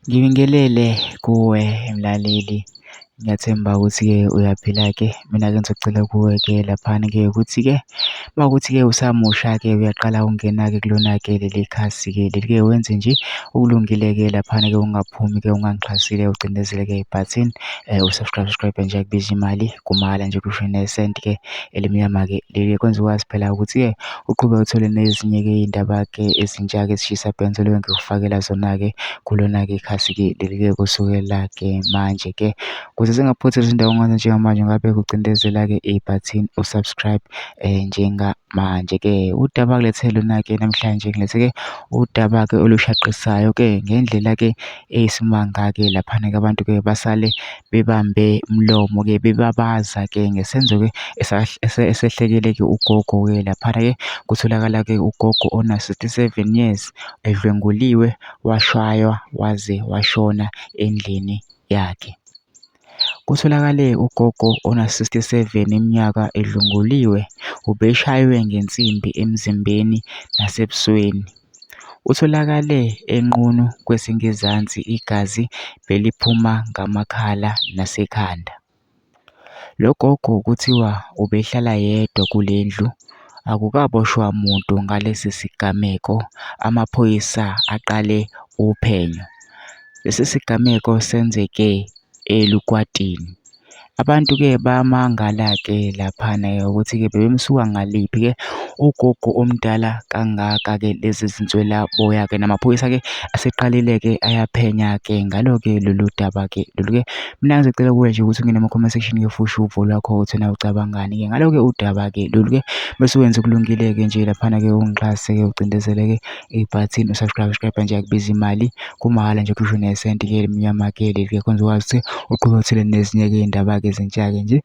Ngibingelele kuwe mlaleli, ngiyathemba ukuthi-ke uyaphila-ke. Mina-ke ngizocela kuwe-ke laphana-ke ukuthi-ke uma kuwukuthi-ke usamusha-ke uyaqala ukungena-ke kulona-ke leli khasi-ke leli-ke wenze nje okulungile-ke laphana-ke ungaphumi-ke ungangixhasile ucindezele-ke ibhathini u-subscribe, subscribe nje akubizi imali kumahhala nje kusho nesenti-ke elimnyama-ke leli kwenza ukwazi phela ukuthi-ke uqhubeke uthole nezinye-ke iy'ndaba-ke ezintsha-ke ezishisa bhe ngizoloke ngikufakela zona-ke kulona-ke ikhasi-ke leli-ke kusukela-ke manje-ke. Ukuze singaphuthi izindawo ongazi njengamanje ngabe kucindezela-ke ibhathini u-subscribe njengamanje-ke. Udaba ngilethe lona-ke namhlanje ngilethe-ke udaba-ke olushaqisayo-ke ngendlela-ke eyisimanga-ke laphana-ke abantu-ke basale bebambe umlomo-ke bebabaza-ke ngesenzo-ke esehlekele-ke ugogo-ke laphana-ke kutholakala-ke ugogo ona-67 years edlwenguliwe washaywa waze washona endlini yakhe. Kutholakale ugogo ona-67 iminyaka edlwenguliwe, ubeshaywe ngensimbi emzimbeni nasebusweni. Utholakale enqunu kwesingezansi igazi beliphuma ngamakhala nasekhanda. Lo gogo kuthiwa ubehlala yedwa kule ndlu, akukaboshwa muntu ngalesi sigameko, amaphoyisa aqale uphenyo. Lesi sigameko senzeke eLukwatini. Abantu-ke bayamangala-ke laphana-ke ukuthi-ke bebemsuka ngaliphi-ke ugogo omdala kangaka-ke lezi zinswelaboya-ke namaphoyisa-ke aseqalile-ke ayaphenya-ke ngalo-ke lolu daba-ke lolu-ke. Mina ngizocela kuwe nje ukuthi ungene ema-comment section-ke futhi uvo lwakho ukuthi wena ucabangani-ke ngalo-ke udaba-ke lolu-ke bese wenza okulungile-ke nje laphana-ke ungixhase-ke ucindezele-ke ibhathini u-subscribe subscribe nje akubizi imali kumahhala nje kusho nesenti-ke elimnyama-ke leli-ke khona uzokwazi ukuthi uqhubeke uthole nezinye-ke iy'ndaba-ke ezintsha-ke nje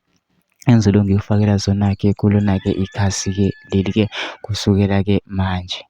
engizobe ngikufakela zona-ke kulona-ke ikhasi-ke leli-ke kusukela-ke manje.